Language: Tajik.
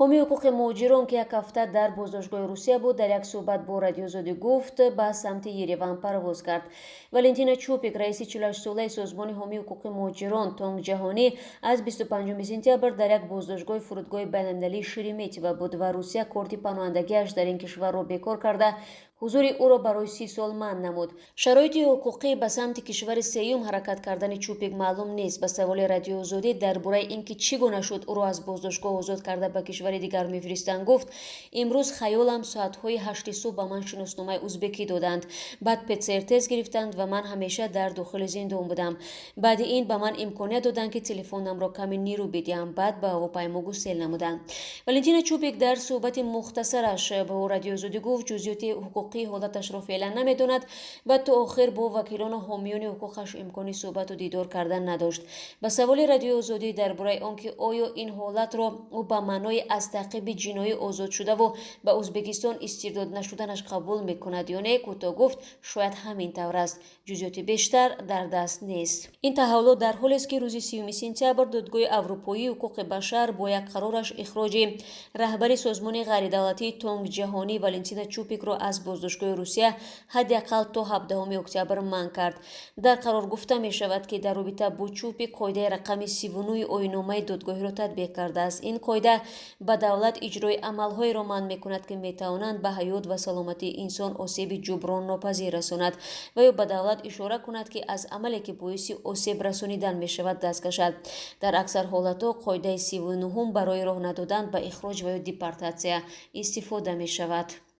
Ҳомии ҳуқуқи муҳоҷирон, ки як ҳафта дар боздоштгоҳи Русия буд, дар як суҳбат бо Радиои Озодӣ гуфт, ба самти Ереван парвоз кард. Валентина Чупик, раиси 48-солаи созмони ҳомии ҳуқуқи муҳоҷирон «Тонг Ҷаҳонӣ», аз 25 сентябр дар як боздоштгоҳи фурудгоҳи байналмилалии Шереметьево буд ва Русия корти паноҳандагиаш дар ин кишварро бекор карда, ҳузури ӯро барои 30 сол манъ намуд. Шароити ҳуқуқӣ ба самти кишвари сеюм ҳаракат кардани Чупик маълум нест. Ба саволи Радиои Озодӣ дар бораи ин ки чӣ гуна шуд ӯро аз боздоштгоҳ озод карда, ба кишвари дигар мефиристанд, гуфт: «Имрӯз хаёлам соатҳои 8-и субҳ ба ман шиносномаи узбекӣ доданд. Баъд ПЦР тест гирифтанд ва ман ҳамеша дар дохили зиндон будам. Баъди ин ба ман имконият доданд, ки телефонамро каме нирӯ бидиҳам. Баъд ба ҳавопаймо гусел намуданд». Валентина Чупик дар суҳбати мухтасараш бо Радиои Озодӣ гуфт, ҷузъиёти ҳуқуқии ҳолаташро феълан намедонад ва то охир бо вакилону ҳомиёни ҳуқуқаш имкони суҳбату дидор кардан надошт. Ба саволи Радиои Озодӣ дар бораи он ки оё ин ҳолатро ӯ ба маънои аз таъқиби ҷиноӣ озод шудаву ба Ӯзбекистон истирдод нашуданаш қабул мекунад ё не, кӯтоҳ гуфт, шояд ҳамин тавр аст, ҷузъиёти бештар дар даст нест. Ин таҳаввулот дар ҳолест, ки рӯзи 30 сентябр Додгоҳи Аврупоии ҳуқуқи башар бо як қарораш ихроҷи раҳбари созмони ғайридавлатии «Тонг Ҷаҳонӣ» Валентина Чупикро аз боздоштгоҳи Русия ҳадди ақал то 17 октябр манъ кард. Дар қарор гуфта мешавад, ки дар робита бо Чупик қоидаи рақами 39-и оинномаи додгоҳиро татбиқ кардааст. Ин қоида ба давлат иҷрои амалҳоеро манъ мекунад, ки метавонанд ба ҳаёт ва саломатии инсон осеби ҷуброннопазир расонад ва ё ба давлат ишора кунад, ки аз амале, ки боиси осеб расонидан мешавад, даст кашад. Дар аксар ҳолатҳо қоидаи 39-ум барои роҳ надодан ба ихроҷ ва ё депортатсия истифода мешавад.